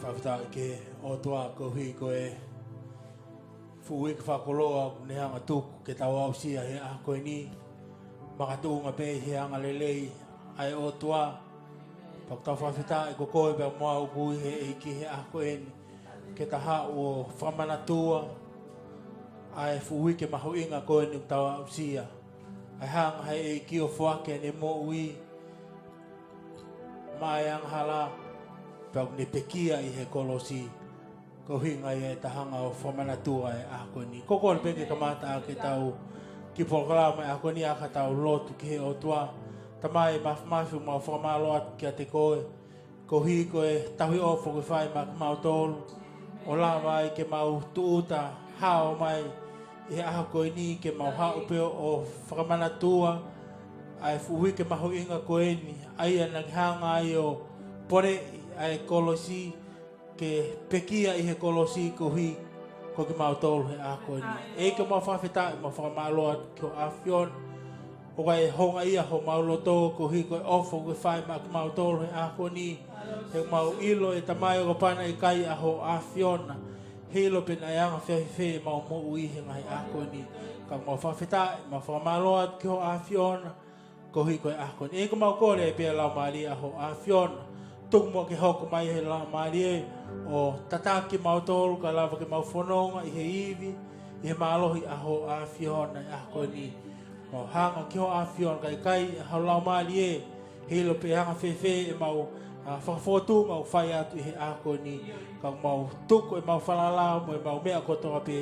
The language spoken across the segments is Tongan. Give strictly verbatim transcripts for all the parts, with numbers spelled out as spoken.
Fakafetaʻi ki he ʻOtua koeʻuhi ko e fuʻu uike fakakoloa ʻoku ne hanga tuku ke tau aʻusia he ʻaho ko eni. Makatuʻunga pē ʻi he angalelei ʻa e ʻOtua. Pea ʻoku tau fakafetaʻi ko koe pea mo au ʻoku ʻi he ʻEiki he ʻaho ko eni, ke ta haʻu ʻo fakamanatua ʻa e fuʻu uike mahuʻinga ko eni ʻoku tau aʻusia. ʻA e hanga he ʻEiki ʻo foaki ʻene moʻui maʻa e angahala, pea ʻoku ne pekia ʻi he kolosi. Ko e ʻuhinga ia ʻe ta hanga ʻo fakamanatua e ʻaho ko eni. Ko e kole pē ke kamata ʻaki ʻetau kiʻi polokalama ʻi he ʻaho ko eni, ʻa ka tau lotu ki he ʻOtua. Tamai Māfimafi, ʻoku mau fakamālō atu kiate koe koeʻuhi ko e tauhi ʻofa ʻoku ke fai maʻa kimautolu, ʻo lava ai ke mau tūʻuta hao mai ʻi he ʻaho ko eni ke mau haʻu pē ʻo fakamanatua ʻa e fuʻu uike mahuʻinga ko eni, ʻa ia naʻa ke hanga ai ʻo poleʻi ʻa e kolosi, ke pekia ʻi he kolosi koeʻuhi ko kimautolu he ʻaho ko eni. ʻEiki, ʻoku mau fakafetaʻi, mau fakamālō atu ki hoʻo ʻAfiona. ʻOku ʻikai houngaʻia homau loto koeʻuhi ko e ʻofa ʻoku ke fai maʻa kimautolu he ʻaho ko eni. He ʻoku mau ʻilo ʻe Tamai ʻoku ʻikai pē naʻe ʻikai ʻa hoʻo ʻAfiona, heiʻilo pe naʻe anga fēfē ʻemau moʻui he ngaahi ʻaho ko eni. Ka ʻoku mau fakafetaʻi, mau fakamālō atu ki hoʻo ʻAfiona koeʻuhi ko e ʻaho ko eni. ʻEiki, ʻoku mau kole pē ʻa e Laumālie ʻa hoʻo ʻAfiona. Tuku muʻa ke hoko mai he Laumālie ʻo tataki kimautolu ka lava ke mau fononga ʻi he ivi, ʻi he mālohi ʻa hoʻo ʻAfiona he ʻaho ko eni. Mau hanga ki hoʻo ʻAfiona, ka ʻikai ho Laumālie, heiʻilo pe anga fēfē ʻemau, ʻa, fakafōtunga ʻoku fai atu ʻi he ʻaho ko eni. Ka ʻoku mau tuku ʻemau falala mo ʻemau meʻa kotoa pē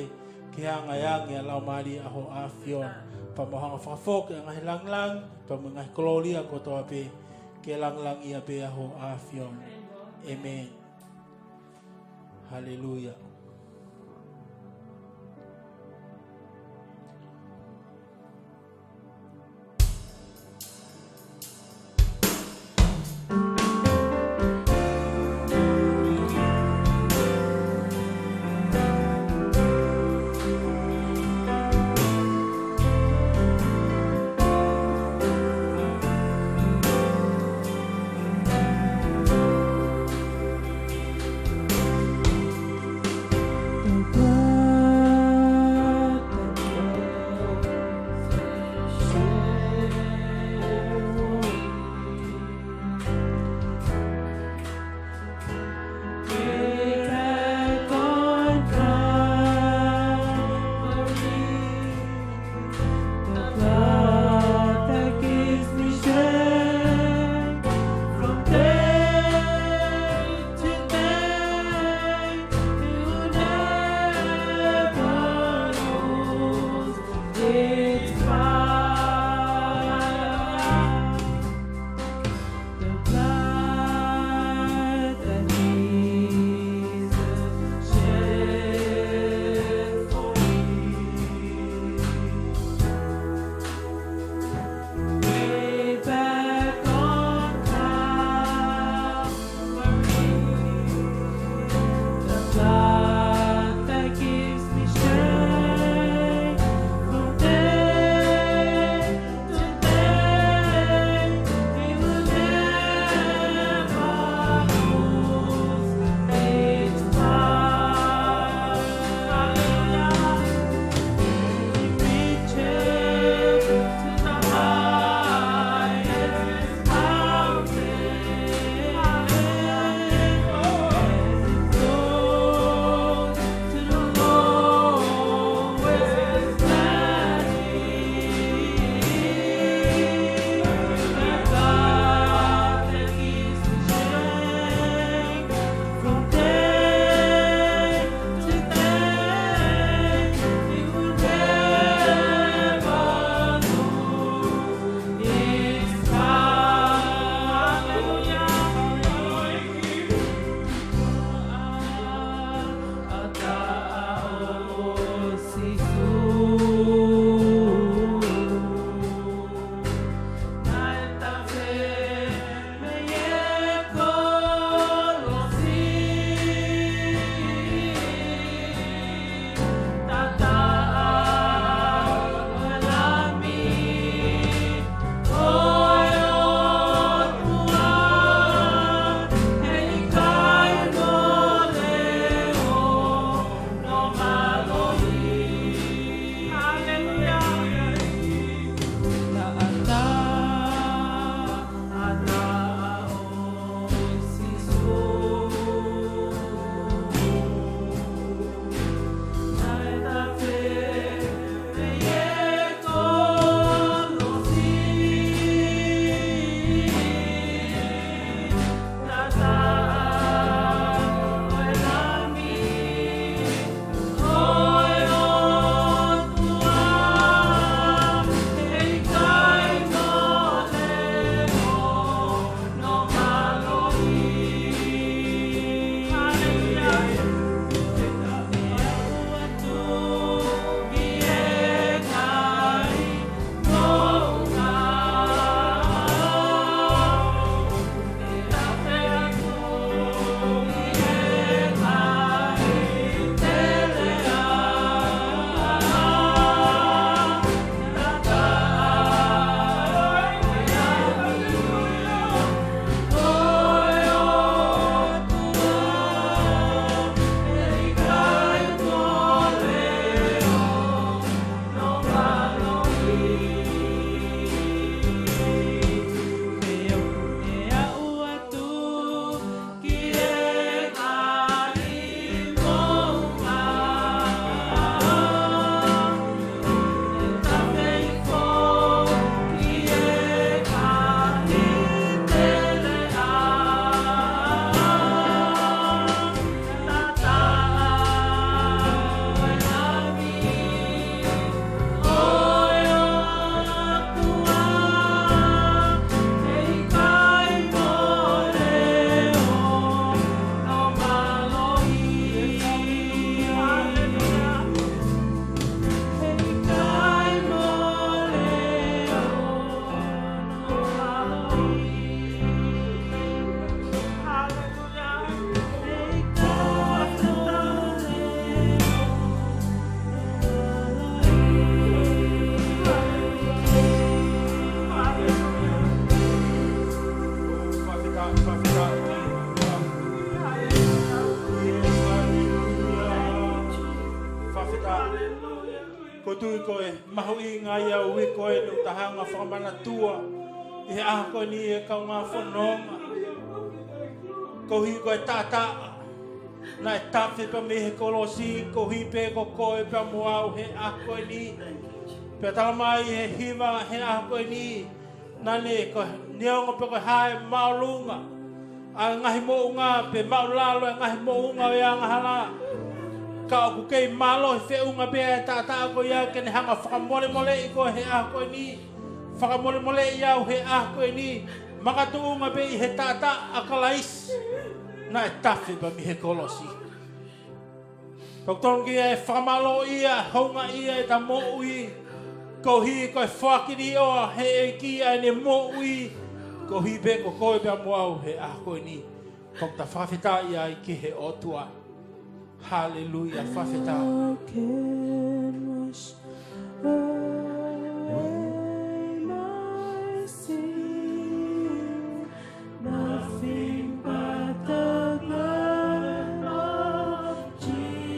ki he anga e angi ʻa e Laumālie ʻa hoʻo ʻAfiona. Pea mau hanga fakafoki ʻa e ngaahi langilangi pea mo e ngaahi kolōlia kotoa pē ke langilangiʻia pē ʻa hoʻo ʻAfiona. ʻĒmeni. Haleluia. Fakafetaʻi. Ko e tui ko e mahuʻinga ia ʻo e uike ko eni ʻoku ta hanga ʻo fakamanatua ʻi he ʻaho ko eni ʻe kaungā fononga. Koeʻuhi ko e taʻataʻa naʻe tafe pea mei he kolosi, koeʻuhi pē ko koe pea mo au he ʻaho ko eni. Pea tala mai he hiva he ʻaho ko eni, naʻa ne ko e neongo pe ko e hā e māʻolunga ʻa e ngaahi moʻunga pe māʻulalo e ngaahi moʻunga ʻo e angahala, ka ʻoku kei mālohi feʻunga pē ʻa e taʻataʻa ko ia ke ne hanga ʻo fakamolemoleʻi koe he ʻaho ko eni, fakamolemoleʻi au he ʻaho ko eni, makatuʻunga pē ʻi he taʻataʻa ʻa Kalaisi naʻe tafe pea mei he kolosi. Pea ʻoku totonu ke ʻi ai e fakamālō ia, houngaʻia ʻeta moʻui, koeʻuhi ko e foaki ni ʻo e ʻEiki ʻa ʻene moʻui, koeʻuhi pē ko koe pea mo au he ʻaho ko eni. Pea ʻoku ta fakafetaʻi ai ki he ʻOtua. Haleluia, fakafetaʻi. Who can wash away my sin? Nothing but the blood of Jesus.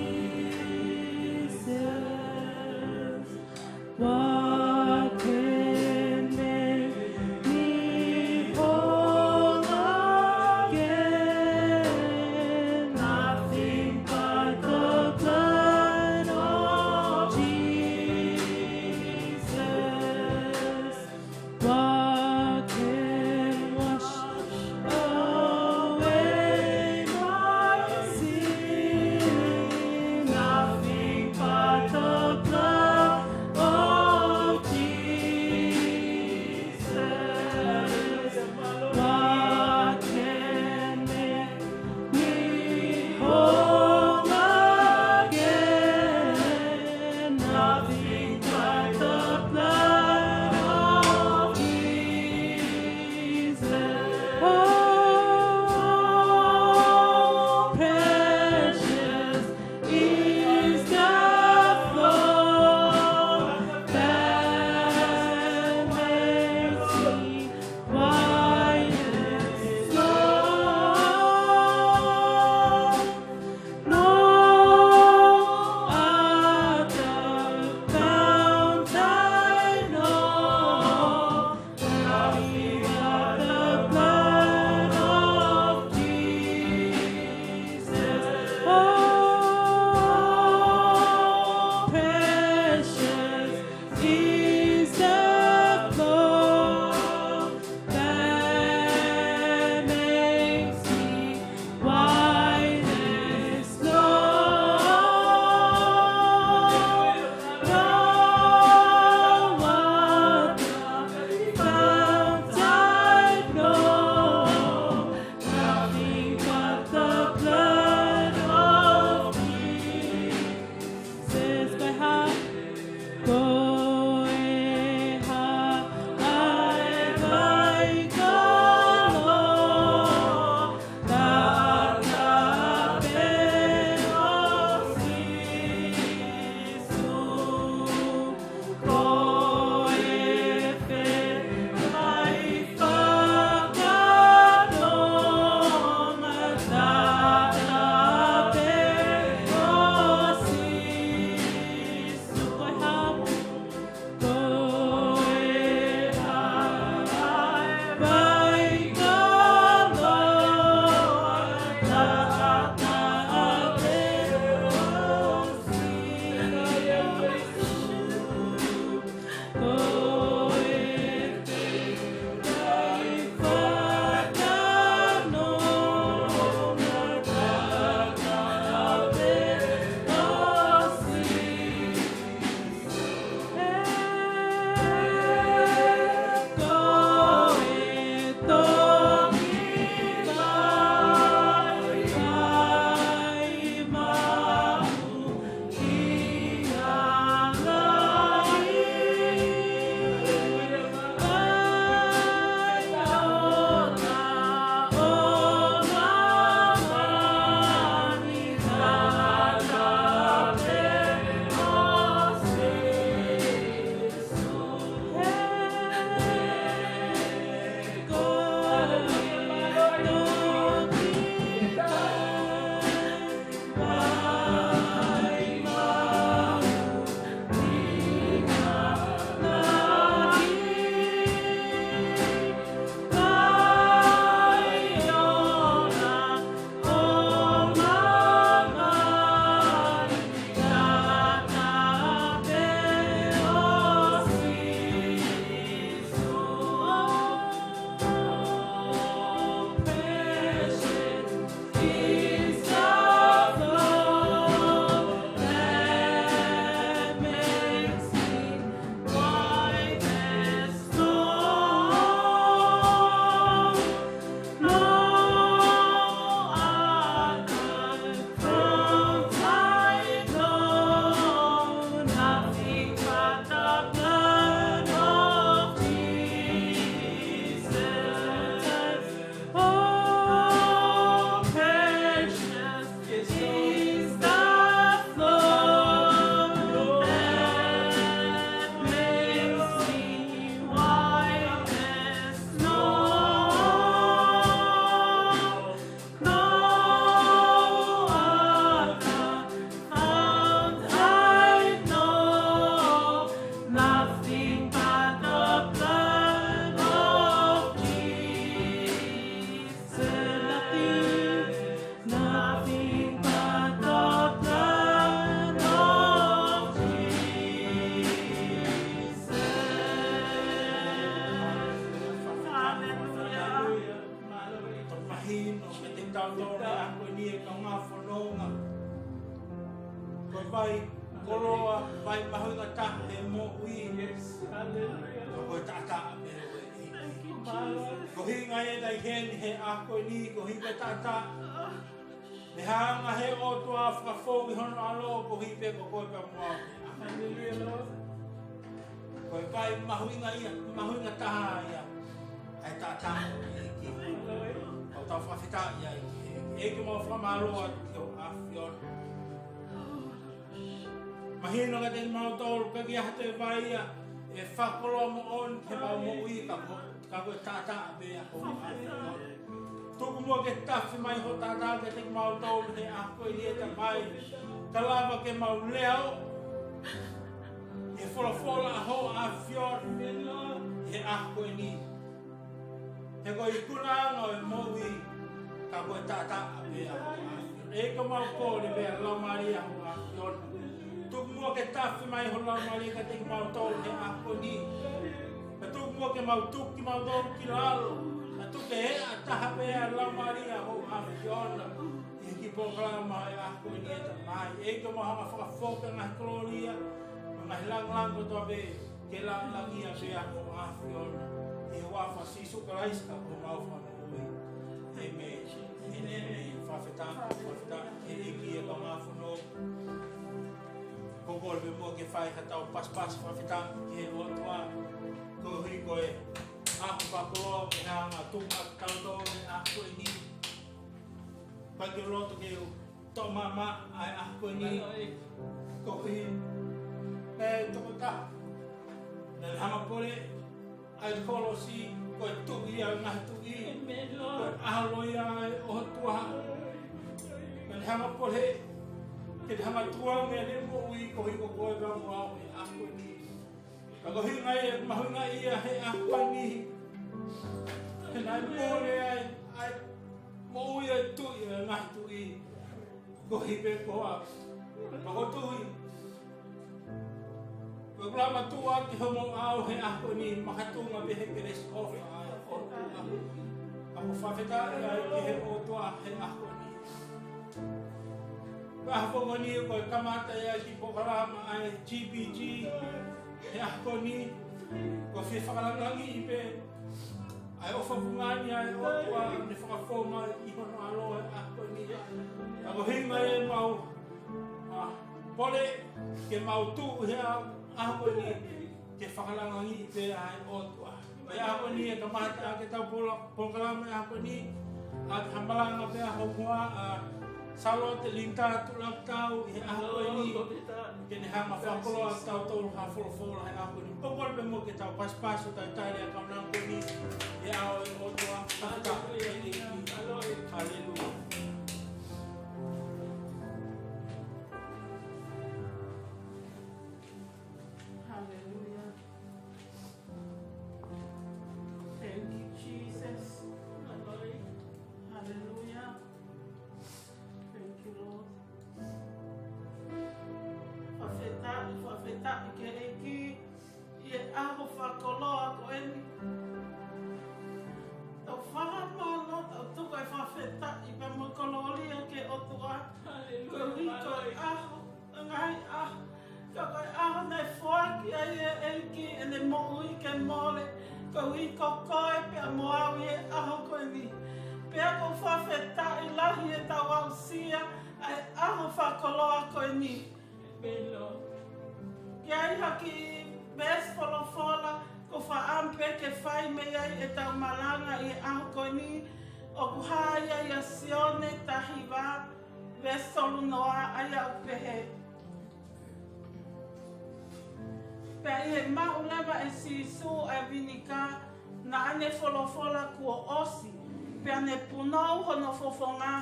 What can make me whole again? Nothing but the blood of Jesus. Tautolu he ʻaho ko eni e kaungā fononga. Ko e vai koloa, vai mahuʻinga taha he moʻui. Yes. Hallelujah. Ko e taʻataʻa pē ʻo e ʻEiki. Thank you, Jesus. Ko e ʻuhinga ia ʻoku ʻi heni he ʻaho ko eni, ko e ʻuhinga taʻataʻa. Neongo he ʻOtua fakafou ʻi hono ʻAlo, ko e ʻuhi pē ko koe pea mo au. Hallelujah, Lord. Ko e vai mahuʻinga ia, mahuʻinga taha ia. ʻA e taʻataʻa ʻo e ʻEiki. ʻOku tau fakafetaʻi ai ki he ʻEiki. ʻEiki, mau fakamālō atu ki hoʻo ʻAfiona. Mahino kiate kimautolu, ʻoku ʻikai ha toe vai ia ʻe fakakoloa moʻoni ki heʻemau moʻui ka ko, ka ko e taʻataʻa pē ʻa hoʻo ʻAfiona. Tuku muʻa ke tafe mai hoʻo taʻataʻa kiate kimautolu he ʻaho ko eni, ʻe Tamai. Ka lava ke mau lea ʻo e folofola ʻa hoʻo ʻAfiona he ʻaho ko eni. He ko e ikunaʻanga ʻo e moʻui, ka ko e taʻataʻa pē ʻa hoʻo ʻAfiona. ʻEiki, mau kole pē ʻa e Laumālie ʻa hoʻo ʻAfiona. Tuku muʻa ke tafe mai ho Laumālie kiate kimautolu he ʻaho ko eni. Pea tuku muʻa ke mau tuku kimautolu ki lalo. Pea tuku ke ʻi ai ha taha pē ʻa e Laumālie ʻa hoʻo ʻAfiona ʻi he kiʻi polokalama he ʻaho ko eni, ʻe Tamai. ʻEiki, mau hanga ʻo fakafoki ʻa e ngaahi kolōlia mo e ngaahi lāngilangi kotoa pē ke lāngilangiʻia pē ʻa hoʻo ʻAfiona. ʻI he huafa ʻo Sīsū Kalaisi ko homau Fakamoʻui. ʻĒmeni. ʻĒmeni. Fakafetaʻi, fakafetaʻi ki he ʻEiki ʻi he kaungā fononga. Ko e kole pē muʻa ke fai haʻatau pasipasi fakafetaʻi ki he ʻOtua. Koeʻuhi ko e ʻaho fakakoloa ʻoku ne hanga ʻo tuku maʻatautolu he ʻaho ko eni. Pea ʻoku ou loto ke u toʻo maʻamaʻa ʻa e ʻaho ko eni. Koeʻuhi, ʻe tokotaha naʻe hanga ʻo pole ʻa e kolosi, ko e Tuʻi ʻo e ngaahi tuʻi. ʻĒmeni, Lord. Ko e ʻAlo ia ʻo e ʻOtua. Naʻe hanga ʻo pole ke ne hanga ʻo tukuange ʻene moʻui koeʻuhi ko koe pea mo au he ʻaho ko eni. Ka ko e ʻuhinga ia ʻoku mahuʻinga ia he ʻaho ko eni. He naʻe mole ai ʻa e moʻui ʻa e Tuʻi ʻo e ngaahi tuʻi. Koeʻuhi pē ko au. Pea ko e Tuʻi. Ko e kula mātuʻa ki homau ʻao he ʻaho ko eni, makatuʻunga pē he kelesi ʻofa ʻa e ʻOtua. Pea ʻoku ou fakafetaʻi ai ki he ʻOtua he ʻaho ko eni. Ko e ʻaho ko eni ko e kamata ia e kiʻi polokalama ʻa e G B G he ʻaho ko eni. ʻOku ou fie fakalāngilangiʻi pē ʻa e ʻofa fungani ʻa e ʻOtua ne fakafou mai ʻi hono ʻAlo he ʻaho ko eni. Ka ko e ʻuhinga ia ʻemau, ʻa, pole ke mau tuʻu he ʻaho ko eni ke fakalāngilangiʻi pē ʻa e ʻOtua. Pea ko eni ʻe kamata ʻaki ʻetau polo-, polokalama he ʻaho ko eni, ʻaki ha malanga pē ʻa hoku hoa, ʻa Sālote Linitā Tuʻilakitāu ʻi he ʻaho ko eni, ke ne hanga ʻo fakakoloa kiate kitautolu ha folofola he ʻaho ko eni. Pea kole pē muʻa ke tau pasipasi ʻo talitali ʻa e kaunanga ko eni ʻi he ʻao ʻo e ʻOtua. Haleluia. Haleluia. Haleluia. Thank you, Jesus. Haleluia. Thank you, Lord. Fakafetaʻi, fakafetaʻi ki he ʻEiki ʻi he ʻaho fakakoloa ko eni. Tau fakamālō, tau tuku e fakafetaʻi pea mo e kolōlia ki he ʻOtua. Haleluia. Koeʻuhi ko e ʻaho, ngaahi ʻaho, ka ko e ʻaho naʻe foaki ai ʻe he ʻEiki ʻene moʻui ke mole koeʻuhi ko koe pea mo au ʻi he ʻaho ko eni. Pea ʻoku ou fakafetaʻi lahi ʻetau aʻusia ʻa e ʻaho fakakoloa ko eni. ʻIo. ʻOku ʻi ai ha kiʻi veesi folofola ʻoku ou fakaʻamu pē ke fai mei ai ʻetau malanga ʻi he ʻaho ko eni, ʻoku hā ia ʻia Sione taha hiva, veesi tolu noa, ʻa ia ʻoku pehē: Pea ʻi he maʻu leva ʻe Sīsū ʻa e vinika, naʻa ne folofola, kuo ʻosi, pea ne punou hono fofonga,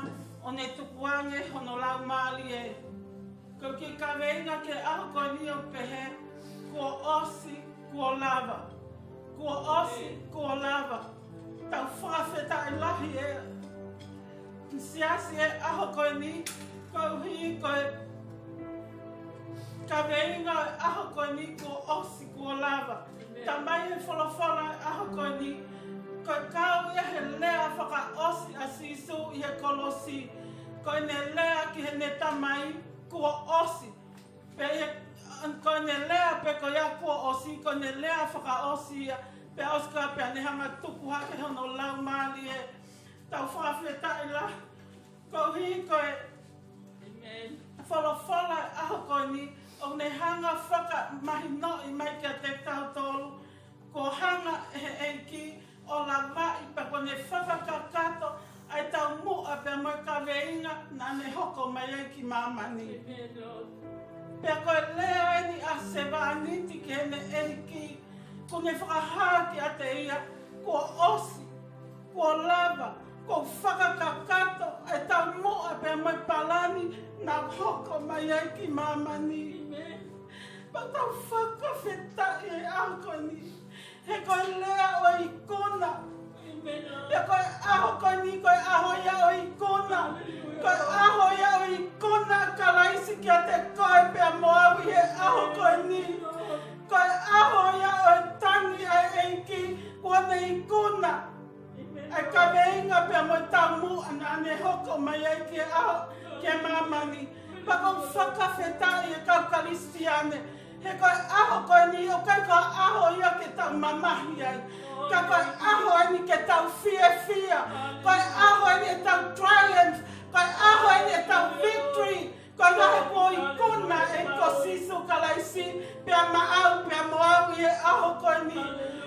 ʻo ne tukuange hono laumālie. Ko e kiʻi kaveinga ki he ʻaho ko eni ʻoku pehē, kuo ʻosi, kuo lava. Kuo ʻosi, kuo lava. Tau fakafetaʻi lahi e siasi he ʻaho ko eni, koeʻuhi ko e kaveinga ʻo e ʻaho ko eni, kuo ʻosi, kuo lava. Tamai, e folofola ʻo e ʻaho ko eni, ko e kau ia he lea fakaʻosi ʻa Sīsū. Sīsū ʻi he kolosi, ko ʻene lea ki heʻene Tamai, kuo ʻosi. Pea ʻi he, ko ʻene lea pē ko ia kuo ʻosi, ko ʻene lea fakaʻosi ia, pea ʻosi ko ia pea ne hanga tuku hake hono laumālie. Tau fakafetaʻi lahi, koeʻuhi ko e folofola ʻaho ko eni, ʻoku ne hanga fakamahinoʻi mai kiate kitautolu, kuo hanga ʻe he ʻEiki ʻo lavaʻi pea kuo ne fakakakato ʻa e taumuʻa pea mo e kaveinga naʻa ne hoko mai ai ki māmani. Pea ko e lea eni ʻa e sevāniti ki heʻene ʻEiki, kuo ne fakahā kiate ia, kuo ʻosi, kuo lava, kuo fakakakato ʻa e taumuʻa pea mo e palani naʻa ku hoko mai ai ki māmani. Pea tau fakafetaʻi he ʻaho ko eni. He ko e lea ʻo e ikuna. Pea ko e ʻaho ko eni, ko e ʻaho ia ʻo e ikuna. Ko e ʻaho ia ʻo e ikuna ʻa Kalaisi kiate koe pea mo au ʻi he ʻaho ko eni. Ko e ʻaho ia ʻo e tangi ʻa e ʻEiki, kuo ne ikuna ʻa e kaveinga pea mo e taumuʻa naʻa ne hoko mai ai ki he ʻaho, ki māmani. Pea ʻoku ou fakafetaʻi e kau Kalisitiane. He ko e ʻaho ko eni ʻoku ʻikai ko e ʻaho ia ke tau mamahi ai. Ka ko e ʻaho eni ke tau fiefia. Ko e ʻaho eni ʻetau triumph. Ko e ʻaho eni ʻetau victory. Ko e ʻaho kuo ikuna ʻe ko Sīsū Kalaisi, pea maʻau, pea mo au ʻi he ʻaho ko eni.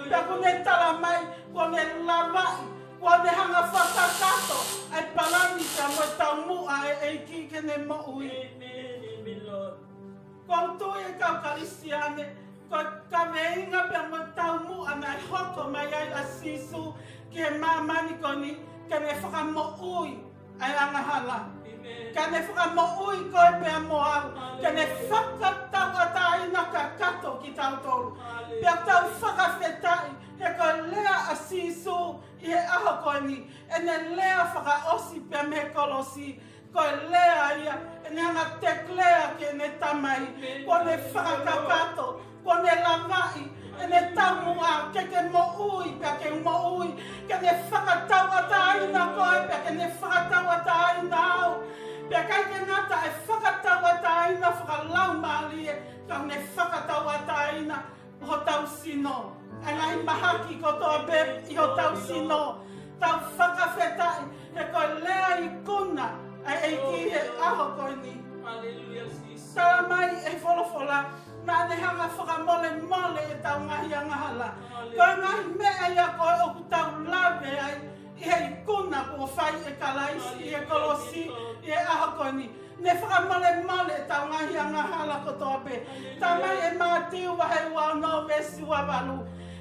Pea kuo ne tala mai, kuo ne lavaʻi, kuo ne hanga fakakakato ʻa e palani pea mo e taumuʻa ʻa e ʻEiki ki heʻene moʻui. Ko u tui e kau Kalisitiane, ko e kaveinga pea mo e taumuʻa naʻe hoko mai ai ʻa Sīsū ki he māmani ko eni, ke ne fakamoʻui ʻa e angahala. Ke ne fakamoʻui koe pea mo au. Ke ne fakatauʻatāina kakato kitautolu. Pea tau fakafetaʻi, he ko e lea ʻa Sīsū ʻi he ʻaho ko eni, ʻene lea fakaʻosi pea mei he kolosi, ko e lea ia, ʻene hanga declare ki heʻene Tamai, kuo ne fakakakato, kuo ne lavaʻi ʻene taumuʻa ke ke moʻui, pea ke moʻui, ke ne fakatauʻatāina koe, pea ke ne fakatauʻatāina au. Pea ʻikai ke ngata ʻi he fakatauʻatāina fakalaumālie, ka ne fakatauʻatāina hotau sino. ʻA e ngaahi mahaki kotoa pē ʻi hotau sino. Tau fakafetaʻi, he ko e lea ikuna ʻa e ʻEiki he ʻaho ko eni. Tala mai e folofola, naʻa ne hanga fakamolemole ʻetau ngaahi angahala. Ko e ngaahi meʻa ia ko ē ʻoku tau lave ai, ʻi he ikuna kuo fai ʻe Kalaisi ʻi he kolosi ʻi he ʻaho ko eni. Ne fakamolemole ʻetau ngaahi angahala kotoa pē. Tala mai ʻe Mātiu vahe ua ono veesi ua valu.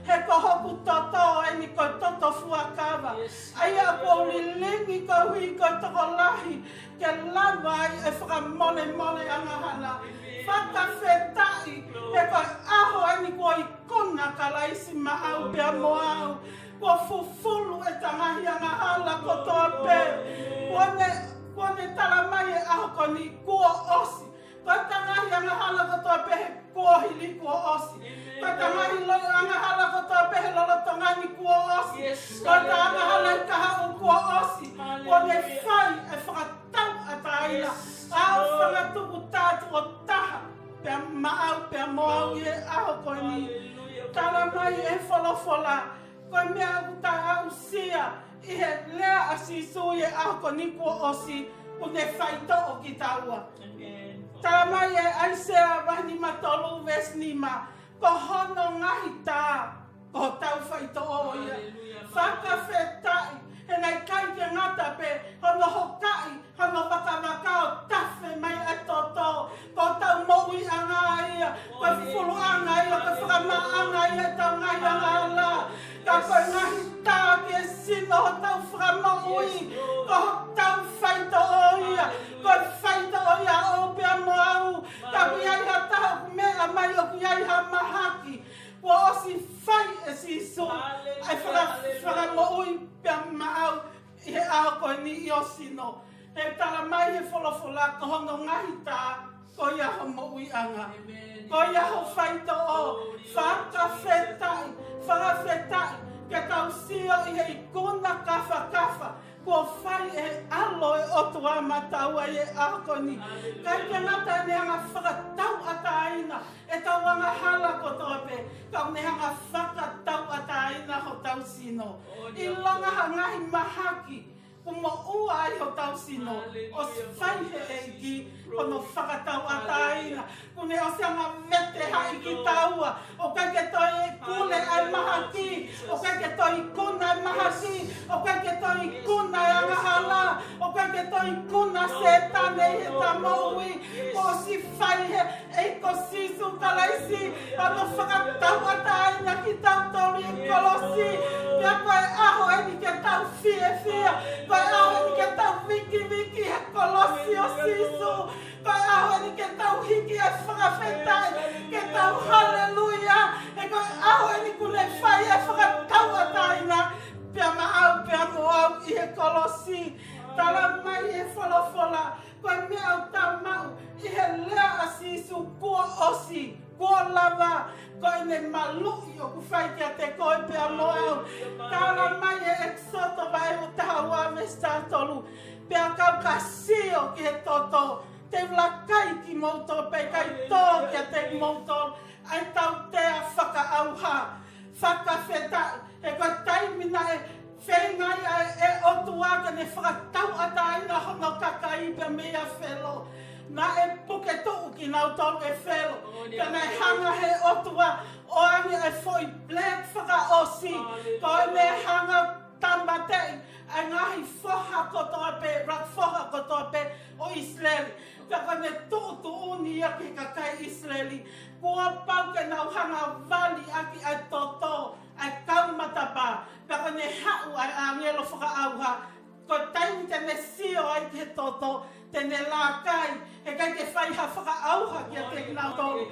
He ko hoku toto eni ko e toto fuakava. ʻA ia kuo u lilingi koeʻuhi ko e tokolahi ke lava ai e fakamolemole angahala. Fakafetaʻi, he ko e ʻaho eni kuo ikuna Kalaisi maʻau pea mo au. Kuo fufulu ʻeta ngaahi angahala kotoa pē. Kuo ne, kuo ne tala mai e ʻaho ko eni kuo ʻosi. Ko ʻeta ngaahi angahala kotoa pē he kuohili kuo ʻosi. Ko ʻeta ngaahi lo-, angahala kotoa pē he lolotonga ni kuo ʻosi. Ko ʻeta angahala ʻi he kahaʻu kuo ʻosi. Kuo ne fai e fakatauʻatāina. ʻA e fakatuku taʻu ʻo taha pea maʻau pea mo au ʻi he ʻaho ko eni. Tala mai e folofola, ko e meʻa ʻoku tau aʻusia ʻi he lea ʻa Sīsū ʻi he ʻaho ko eni kuo ʻosi, kuo ne faitoʻo kitaua. Tala mai ʻe ʻAisea vahe nima tolu veesi nima, ko hono ngaahi tā ko hotau faitoʻo ia. Fakafetaʻi, he naʻe ʻikai ke ngata pē hono hokaʻi hono vakavaka ʻo tafe mai ʻa e toto, ko hotau moʻuiʻanga ia, ko e fufuluʻanga ia, ko e fakamaʻanga ia ʻetau ngaahi angahala. Ka ko e ngaahi tā ki he sino hotau fakamoʻui, ko hotau faitoʻo ia, ko e faitoʻo ia ʻoʻou pea mo au. Ka ʻoku ʻi ai ha taha ʻoku meʻa mai ʻoku ʻi ai ha mahaki, kuo ʻosi fai ʻe Sīsū ʻa e faka-, fakamoʻui pea maʻau ʻi he ʻaho ko eni ʻi ho sino. He tala mai he folofola ko hono ngaahi tā, ko ia ho moʻuiʻanga. Ko ia ho faitoʻo, fakafetaʻi, fakafetaʻi, ke tau sio ʻi he ikuna kafakafa, kuo fai ʻe ʻOtua maʻatautolu ʻi he ʻaho ko eni. ʻIkai ke ngata ʻene hanga fakatauʻatāina ʻetau angahala kotoa pē, ka ʻoku ne hanga fakatauʻatāina hotau sino. ʻIlonga ha ngaahi mahaki kuo moʻua ai hotau sino, ʻosi fai ʻe he ʻEiki hono fakatauʻatāina. Kuo ne ʻosi hanga vete haʻi kitaua. ʻOku ʻikai ke toe ikuna ʻa e mahaki. ʻOku ʻikai ke toe ikuna ʻa e mahaki. ʻOku ʻikai ke toe ikuna ʻa e angahala. ʻOku ʻikai ke toe ikuna ʻa Sētane ʻi heʻeta moʻui. Kuo ʻosi fai ʻe he ʻEiki ko Sīsū Kalaisi hono fakatauʻatāina kitautolu ʻi he kolosi. Pea ko e ʻaho eni ke tau fiefia. Ko e ʻaho eni ke tau vikiviki he kolosi ʻo Sīsū. Ko e ʻaho eni ke tau hiki e fakafetaʻi, ke tau haleluia, he ko e ʻaho eni kuo ne fai e fakatauʻatāina, pea maʻau, pea mo au ʻi he kolosi. Tala mai e folofola, ko e meʻa ʻoku tau maʻu ʻi he lea ʻa Sīsū, kuo ʻosi, kuo lava, ko ʻene maluʻi ʻoku fai kiate koe pea mo au. Tala mai e ʻEkisoto vahe ua taha ua veesi taha tolu, pea kapau ka sio ki he toto, te u lakai kimoutolu pea ʻikai tō kiate kimoutolu ʻa e tautea fakaʻauha. Fakafetaʻi, he ko e taimi naʻe feinga ai ʻa e ʻOtua ke ne fakatauʻatāina hono kakai pea mei a Felo. Naʻe puke tuʻu kinautolu ʻe Felo. Pea naʻe hanga he ʻOtua ʻo ʻoange ʻa e foʻi plague fakaʻosi. Ko ʻene hanga tāmateʻi ʻa e ngaahi foha kotoa pē, ʻuluaki foha kotoa pē ʻo ʻIsileli. Pea ko ʻene tuʻutuʻuni ia ki he kakai ʻIsileli, kuo pau ke nau hanga vali ʻaki ʻa e toto ʻa e kau matapā. Pea ko ʻene haʻu ʻa e ʻāngelo fakaʻauha, ko e taimi te ne sio ai ki he toto, te ne lakai, he ʻikai ke fai ha fakaʻauha kiate kinautolu.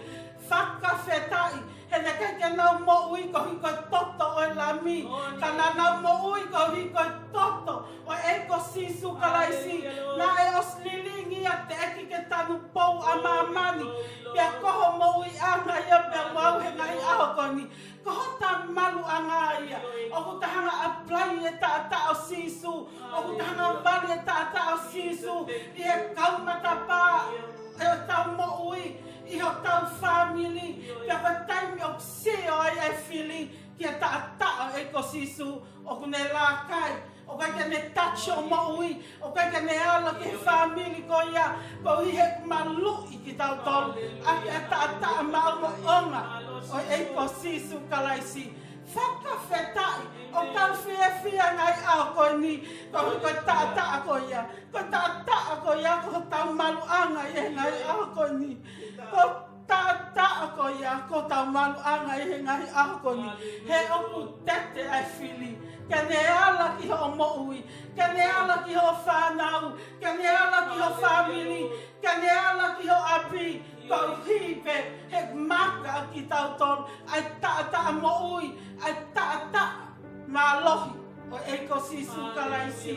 Fakafetaʻi, he naʻe ʻikai ke nau moʻui koeʻuhi ko e toto ʻo e Lami, ka naʻa nau moʻui koeʻuhi ko e toto ʻo e ʻEiki ko Sīsū Kalaisi. Naʻe ʻosi lilingi ia teʻeki ke tanupou ʻa māmani, pea ko ho moʻuiʻanga ia pea mo au he ngaahi ʻaho ko eni. Ko hota maluʻanga ia. ʻOku ta hanga apply e taʻataʻa ʻo Sīsū. ʻOku ta hanga vali e taʻataʻa ʻo Sīsū ʻi he kau matapā ʻetau moʻui, ʻi hotau fāmili. Pea ko e taimi ʻoku sio ai e fili ki he taʻataʻa ʻo e ʻEiki ko Sīsū, ʻoku ne lakai. ʻOku ʻikai ke ne touch hoʻo moʻui, ʻoku ʻikai ke ne ala ki he fāmili ko ia, koeʻuhi he ʻoku maluʻi kitautolu ʻaki e taʻataʻa maʻongoʻonga ʻo e ʻEiki ko Sīsū Kalaisi. Fakafetaʻi, ʻoku tau fiefia he ngaahi ʻaho ko eni, koeʻuhi ko e taʻataʻa ko ia. Ko e taʻataʻa ko ia, ko hotau maluʻanga ʻi he ngaahi ʻaho ko eni. Ko taʻataʻa ko ia, ko hotau maluʻanga ʻi he ngaahi ʻaho ko eni. He ʻoku tete ʻa e fili ke ne ala ki hoʻo moʻui, ke ne ala ki hoʻo fānau, ke ne ala ki ho fāmili, ke ne ala ki ho ʻapi, koeʻuhi pē he ʻoku maka kitautolu ʻa e taʻataʻa moʻui, ʻa e taʻataʻa mālohi ʻo e ʻEiki ko Sīsū Kalaisi.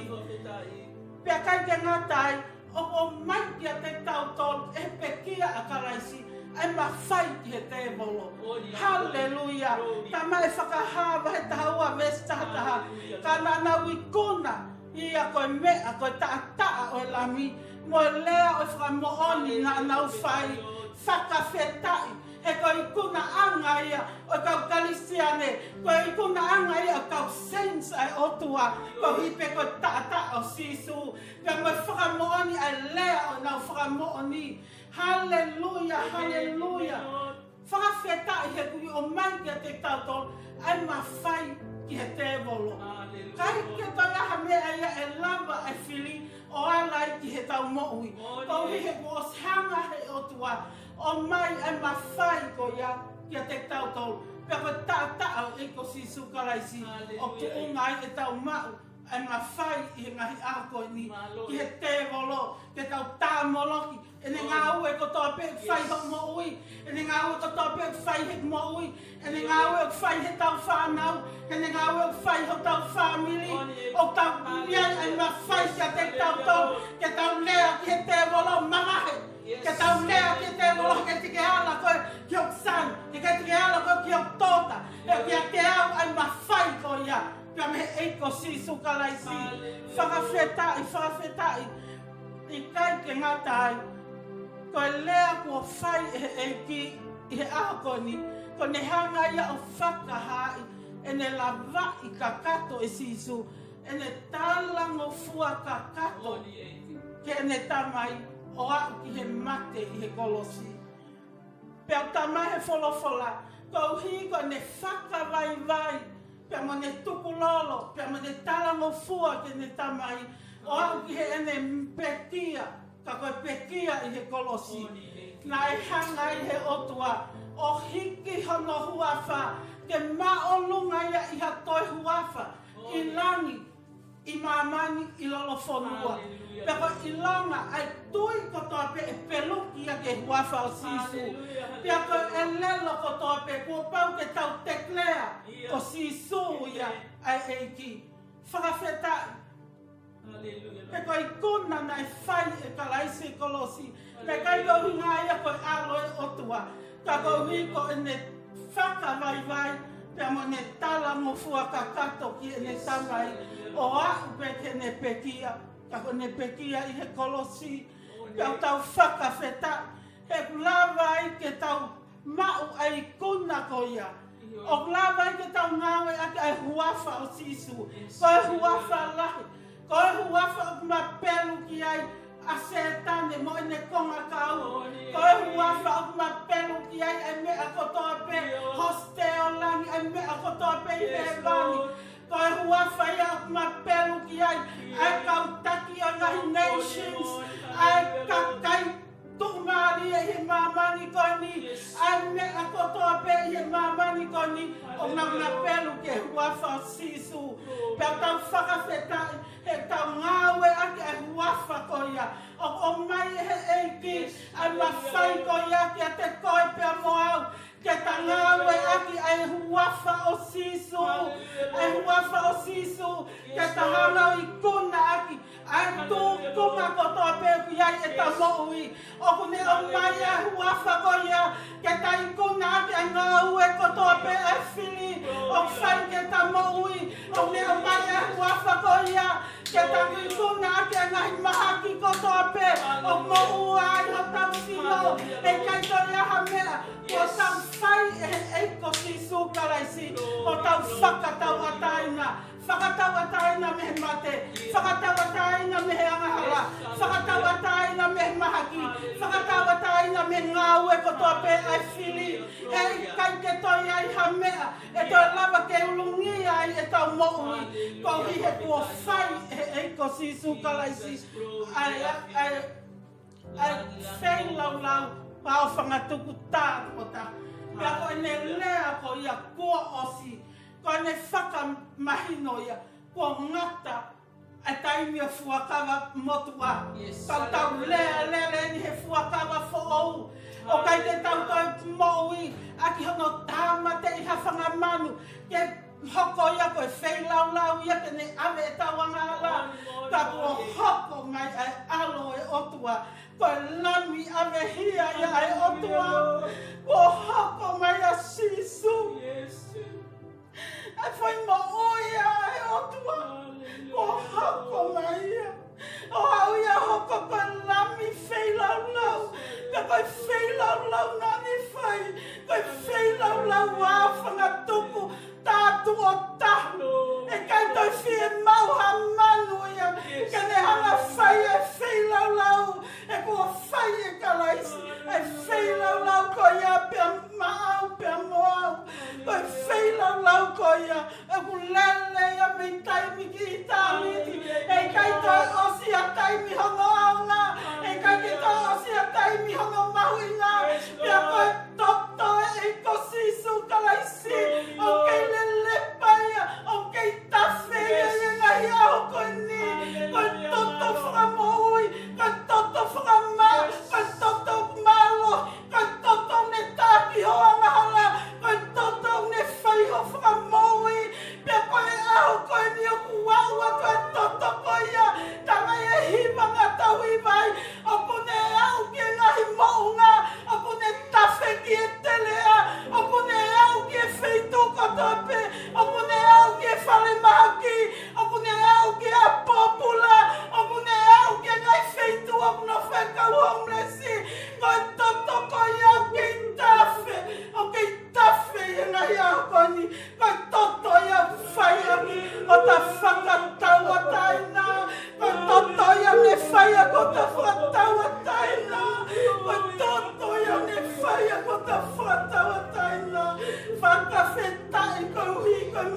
Pea ʻikai ke ngata ai, ʻoku ʻomai kiate kitautolu ʻe he pekia ʻa Kalaisi ʻa e mafai ki he tēvolo. Haleluia. Tala mai fakahā vahe taha ua veesi taha taha. Ka naʻa nau ikuna ia ko e meʻa, ko e taʻataʻa ʻo e Lami, mo e lea ʻo e fakamoʻoni naʻa nau fai. Fakafetaʻi, he ko e ikunaʻanga ia ʻo e kau Kalisitiane, ko e ikunaʻanga ia ʻo e kau saints ʻa e ʻOtua, koeʻuhi pē ko e taʻataʻa ʻo Sīsū, pea mo e fakamoʻoni ʻa e lea ʻo ʻenau fakamoʻoni. Haleluia, haleluia. Fakafetaʻi he kuo ʻomai kiate kitautolu ʻa e mafai ki he tēvolo. ʻIkai ke toe ʻi ai ha meʻa ia ʻe lava ʻe he fili ʻo ala ai ki heʻetau moʻui. Koeʻuhi he kuo ʻosi hanga he ʻOtua ʻo ʻomai ʻa e mafai ko ia kiate kitautolu. Pea ko e taʻataʻa ʻo e ʻEiki ko Sīsū Kalaisi ʻoku tuʻunga ai ʻetau maʻu ʻa e mafai ʻi he ngaahi ʻaho ko eni ki he tēvolo, ke tau tāmoloki ʻene ngāue kotoa pē ʻoku fai hoʻo moʻui, ʻene ngāue kotoa pē ʻoku fai he moʻui, ʻene ngāue ʻoku fai heʻetau fānau, ʻene ngāue ʻoku fai hotau fāmili, ʻoku tau ʻi ai ʻa e mafai kiate kitautolu ke tau lea ki he tēvolo, mavahe. Ke tau lea ki he tēvolo, heʻikai te ke ala koe ki hoku son, heʻikai te ke ala koe ki hoku daughter, he ʻoku ʻiate au ʻa e mafai ko ia pea mei he ʻEiki ko Sīsū Kalaisi. Fakafetaʻi, fakafetaʻi. ʻIkai ke ngata ai, ko e lea kuo fai ʻe he ʻEiki ʻi he ʻaho ko eni, ko ʻene hanga ia ʻo fakahaaʻi ʻene lavaʻi kakato ʻe Sīsū, ʻene talangofua kakato ki heʻene Tamai ʻo aʻu ki he mate ʻi he kolosi. Pea ʻoku talamai ʻe he folofola, koeʻuhi ko ʻene fakavaivai, pea mo ʻene tukulolo, pea mo ʻene talangofua ki heʻene Tamai, ʻo aʻu ki heʻene pekia, ka ko e pekia ʻi he kolosi. Naʻe hanga ai ʻe he ʻOtua ʻo hiki hono huafa ke māʻolunga ia ʻi ha toe huafa ʻi langi, ʻi māmani, ʻi lolofonua. Haleluia. Pea ko e ʻilonga ʻa e tui kotoa pē ʻe peluki ia ki he huafa ʻo Sīsū. Haleluia, haleluia. Pea ko e ʻelelo kotoa pē kuo pau ke tau declare ko Sīsū ia ʻa e ʻEiki. Fakafetaʻi. Haleluia. Pea ko e ikuna naʻe fai ʻe Kalaisi ʻi he kolosi, naʻe ʻikai ko e ʻuhinga ia ko e ʻAlo ʻo e ʻOtua, ka koeʻuhi ko ʻene fakavaivai, pea mo ʻene talangofua kakato ki heʻene Tamai, ʻo aʻu pē ki heʻene pekia, ka ko ʻene pekia ʻi he kolosi. Pea ʻoku tau fakafetaʻi, he ʻoku lava ai ke tau maʻu ʻa e ikuna ko ia. ʻOku lava ai ke tau ngāueʻaki ʻa e huafa ʻo Sīsū. Ko e huafa lahi. Ko e huafa ʻoku mapelu ki ai ʻa Sētane mo ʻene kongakau. Ko e huafa ʻoku mapelu ki ai ʻa e meʻa kotoa pē, hosite ʻo langi, ʻa e meʻa kotoa pē ʻi hēvani. Ko e huafa ia ʻoku mapelu ki ai ʻa e kau taki ʻo e ngaahi nations, ʻa e kakai tuʻumālie ʻi he māmani ko eni, ʻa e meʻa kotoa pē ʻi he māmani ko eni, ʻoku nau mapelu ki he huafa ʻo Sīsū. Pea tau fakafetaʻi, he tau ngāueʻaki ʻa e huafa ko ia. ʻOku ʻomai ʻe he ʻEiki ʻa e mafai ko ia kiate koe pea mo au, ke ta ngāueʻaki ʻa e huafa ʻo Sīsū, ʻa e huafa ʻo Sīsū, ke ta hanga ʻo ikunaʻaki ʻa e tūkunga kotoa pē ʻoku ʻi ai ʻeta moʻui. ʻOku ne ʻomai ʻa e huafa ko ia ke ta ikunaʻaki ʻa e ngāue kotoa pē ʻa e fili ʻoku fai ki heʻeta moʻui. ʻOku ne ʻomai ʻa e huafa ko ia ke ta ikunaʻaki ʻa e ngaahi mahaki kotoa pē ʻoku moʻua ai hotau sino. ʻE ʻikai toe ʻi ai ha meʻa kuo tau fai ʻe he ʻEiki ko Sīsū Kalaisi ʻo tau fakatauʻatāina. Fakatauʻatāina mei he mate, fakatauʻatāina mei he angahala, fakatauʻatāina mei he mahaki, fakatauʻatāina mei he ngāue kotoa pē ʻa e fili. ʻE ʻikai ke toe ʻi ai ha meʻa ʻe toe lava ke ulungia ai ʻetau moʻui, koeʻuhi he kuo fai ʻe he ʻEiki ko Sīsū Kalaisi ʻa e, ʻa e, ʻa e feilaulau, pea ʻo fangatuku tākotaha. Pea ko ʻene lea ko ia kuo ʻosi, ko ʻene fakamahino ia, kuo ngata ʻa e taimi ʻo e fuakava motuʻa. Yes. Tau tau lea lele ni he fuakava foʻou. ʻOku ʻikai ke tau toe moʻui ʻaki hono tāmateʻi ha fanga manu, ke hoko ia ko e feilaulau ia ke ne ʻave ʻetau angahala. Ka kuo hoko mai ʻa e ʻAlo ʻo e ʻOtua. Ko e Lami ʻavehia ia ʻa e ʻOtua. Kuo hoko mai ʻa Sīsū. Yes. ʻA e foʻi moʻui ʻa e ʻOtua. Kuo hoko mai ia. ʻO aʻu ia ʻo hoko ko e Lami feilaulau. Ka ko e feilaulau naʻa ne fai, ko e feilaulau ʻo fangatuku tākotaha. ʻE ʻikai toe fiemaʻu ha manu ia ke ne hanga ʻo fai e feilaulau. ʻE kuo fai ʻe Kalaisi e feilaulau ko ia pea maʻau pea mo au. Ko e feilaulau ko ia ʻoku lele ia mei taimi ki ʻitāniti.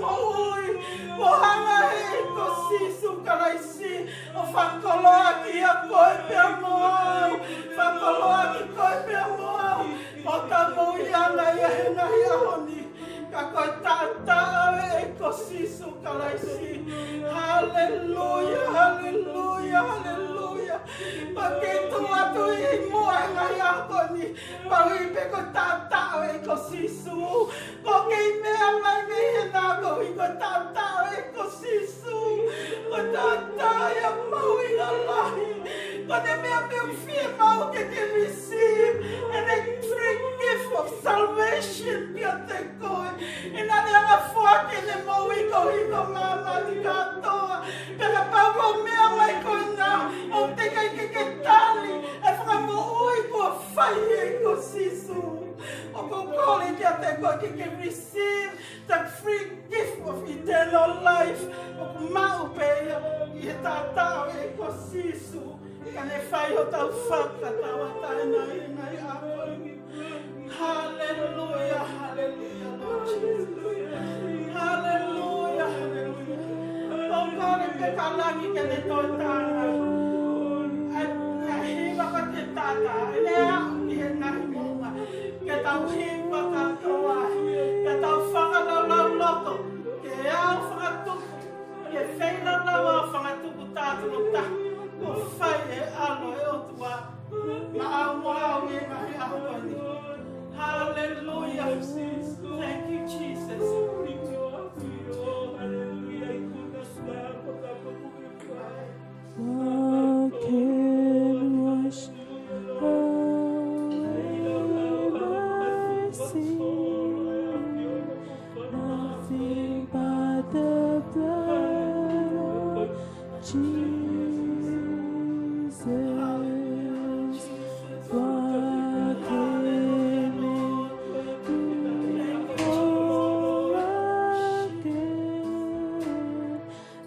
moʻui, mo hanga ʻe he ʻEiki ko Sīsū Kalaisi ʻo fakakoloaʻaki ʻa koe pea mo au, fakakoloaʻaki koe pea mo au, mo tau moʻui ʻana ia he ngaahi ʻaho ni. Ka ko e taʻataʻa ʻo e ʻEiki ko Sīsū Kalaisi. Haleluia, haleluia, haleluia. Pea ke tuʻu atu ʻi muʻa he ngaahi ʻaho ni, pau ʻi pē ko e taʻataʻa ʻo e ʻEiki ko Sīsū. Ko e kei meʻa mai mei he nā ko e taʻataʻa ʻo e ʻEiki ko Sīsū. Ko e taʻataʻa ia mahuʻinga lahi. Ko e meʻa pē ʻoku fiemaʻu ke ke receive. And a free gift of salvation kiate koe. ʻI heʻene anga foaki ʻene moʻui koeʻuhi ko māmani kātoa. Pea kapau ko e meʻa mai ko ena ʻoku teʻeki ai ke ke tali ʻa e fakamoʻui kuo fai ʻe he ʻEiki ko Sīsū, ʻoku ou kole kiate koe ke ke receive the free gift of eternal life ʻoku maʻu pē ia ʻi he taʻataʻa ʻo e ʻEiki ko Sīsū. Ka ne fai hotau fakatauʻatāina ʻi he ngaahi ʻaho ni. Haleluia, haleluia, Lord Jesus. Haleluia, haleluia. ʻOku ou kole pē ka langi ke ne toe tānaki ʻa e, ʻa e hiva ko e taʻataʻa, ʻene aʻu ki he ngaahi moʻunga. Ke tau hiva kātoa, ke tau fakalaulauloto, ke au fakatupu, ke feilaulauloto fakatupu tātano taha, kuo fai ʻe he ʻAlo ʻo e ʻOtua maʻau mo au ʻi he ngaahi ʻaho ko eni. Hallelujah. Thank you, Jesus. What can wash away my sin? Nothing but the blood of Jesus. What can make me whole again?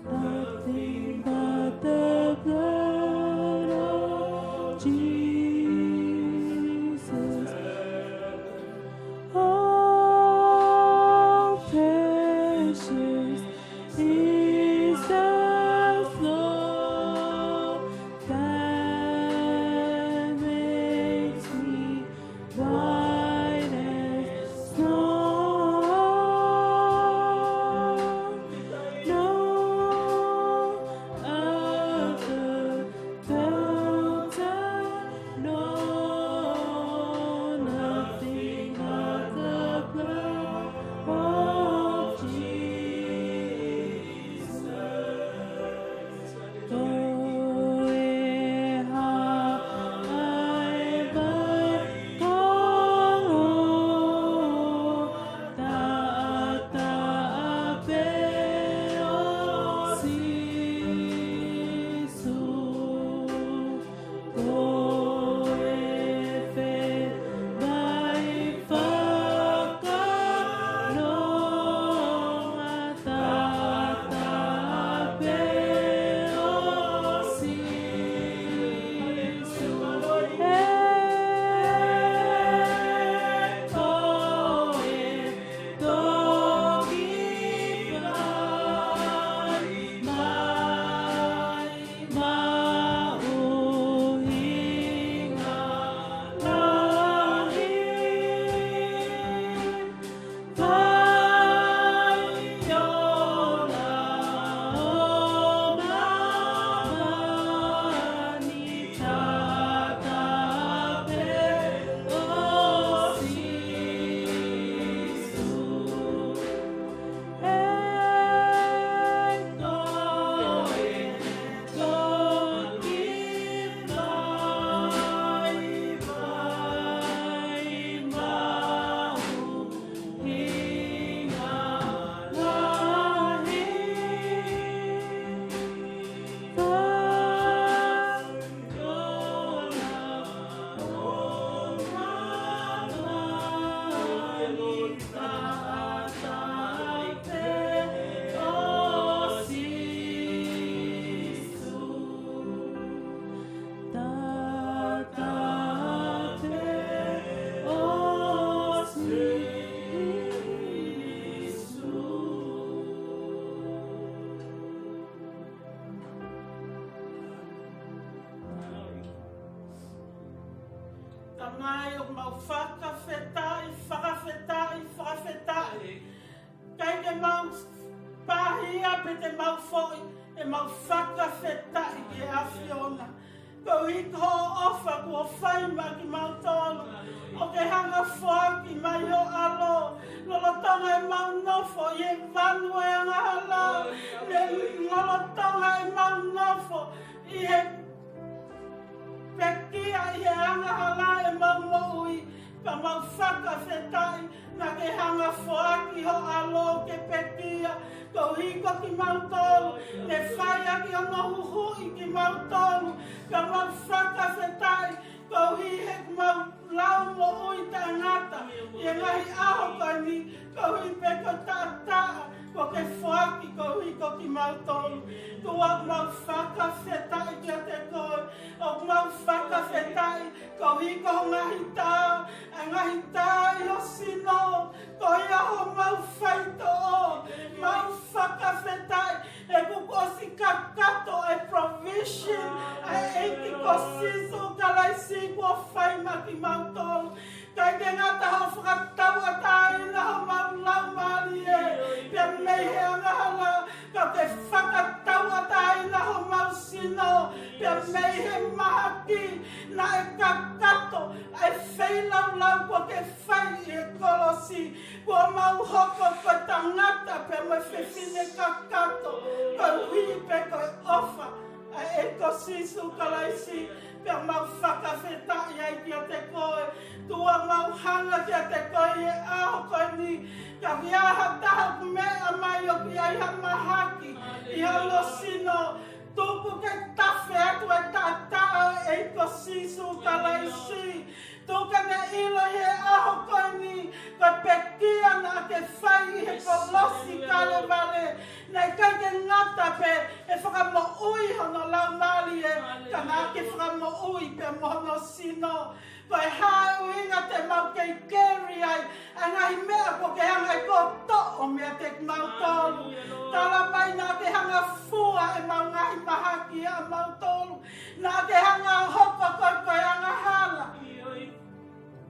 Nothing but the blood of Jesus. Oh, precious is the flow Tamai, ʻoku mau fakafetaʻi, fakafetaʻi, fakafetaʻi. ʻIkai ke mau pāhia pe te mau foʻi, ʻemau fakafetaʻi ki he ʻAfiona. Koeʻuhi ko hoʻo ʻofa kuo fai maʻa kimautolu. ʻOku ke hanga ʻo foaki mai ho ʻAlo. Lolotonga ʻemau nofo ʻi he vanu ʻo e angahala. Lolotonga ʻemau nofo ʻi he pekia ʻi he angahala ʻemau moʻui, ka mau fakafetaʻi naʻa ke hanga ʻo foaki ho ʻAlo ke pekia, koeʻuhi ko kimautolu, ne fai ʻaki hono huhuʻi kimautolu, ka mau fakafetaʻi, koeʻuhi he ʻoku mau lau moʻui taʻengata ʻi he ngaahi ʻaho ko eni, koeʻuhi pē ko e taʻataʻa kuo ke foaki koeʻuhi ko kimautolu. ʻOku mau fakafetaʻi kiate koe, ʻoku mau fakafetaʻi koeʻuhi ko ho ngaahi tā, ʻa e ngaahi tā ʻi ho sino, ko ia homau faitoʻo. Mau fakafetaʻi he kuo ʻosi kakato ʻa e provision ʻa e ʻEiki ko Sīsū Kalaisi kuo fai maʻa kimautolu. ʻIkai ke ngata hoʻo fakatauʻatāina homau laumālie pea mei he angahala, ka ke fakatauʻatāina homau sino pea mei he mahaki. Naʻe kakato ʻa e feilaulau kuo ke fai ʻi he kolosi, kuo mau hoko ko e tangata pea mo e fefine kakato, koeʻuhi pē ko e ʻofa ʻa e ʻEiki ko Sīsū Kalaisi, pea mau fakafetaʻi ai kiate koe. ʻOku mau hanga kiate koe ʻi he ʻaho ko eni, ka ʻi ai ha taha ʻoku meʻa mai ʻoku ʻi ai ha mahaki ʻi hono sino, tuku ke tafe atu e taʻataʻa ʻo e ʻEiki ko Sīsū Kalaisi. Tuku ke ne ʻilo ʻi he ʻaho ko eni, ko e pekia naʻa ke fai ʻi he kolosi Kalevale, naʻe ʻikai ke ngata pē he fakamoʻui hono laumālie, ka naʻa ke fakamoʻui pea mo hono sino. Ko e hā e ʻuhinga te mau kei keli ai ʻa e ngaahi meʻa kuo ke hanga ʻe koe ʻo toʻo meiate kimautolu? Tala mai naʻa ke hanga ʻo fua ʻemau ngaahi mahaki ʻamautolu. Naʻa ke hanga ʻo hoko koe ko e angahala,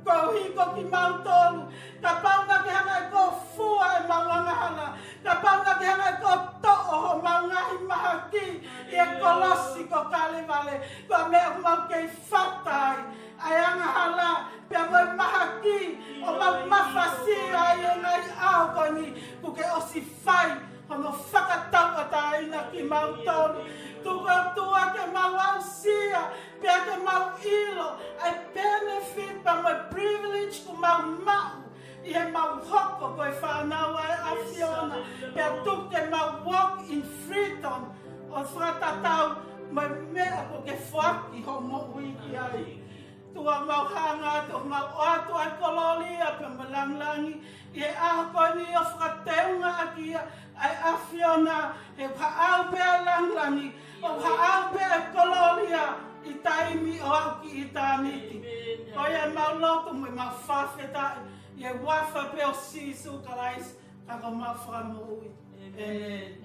koeʻuhi ko kimautolu. Kapau naʻa ke hanga ʻe koe ʻo fua ʻemau angahala, kapau naʻa ke hanga ʻe koe ʻo toʻo homau ngaahi mahaki ʻi he kolosi ko Kalevale, ko e meʻa ʻoku mau kei fata ai ʻa e angahala pea mo e mahaki, ʻo mau mafasia ai ʻi he ngaahi ʻaho ko eni kuo ke ʻosi fai hono fakatauʻatāina kimautolu. Tuku ʻOtua ke mau aʻusia, pea ke mau ʻilo ʻa e benefit pea mo e privilege ʻoku mau maʻu ʻi heʻemau hoko ko e fānau ʻa e ʻAfiona, pea tuku ke mau walk in freedom ʻo fakatatau mo e meʻa kuo ke foaki hoʻo moʻui ki ai. ʻOtua, mau hanga atu, mau ʻoatu ʻa e kolōlia pea mo e langilangi ʻi he ʻaho ko eni ʻo fakateunga ʻaki ʻa e ʻAfiona, he ʻoku haʻu pē ʻa e langilangi, ʻoku haʻu pē ʻa e kolōlia ʻi taimi ʻo aʻu ki ʻitāniti. Ko ia ʻemau lotu mo ʻemau fakafetaʻi ʻi he huafa pē ʻo Sīsū Kalaisi, ka ko homau Fakamoʻui. ʻĒmeni.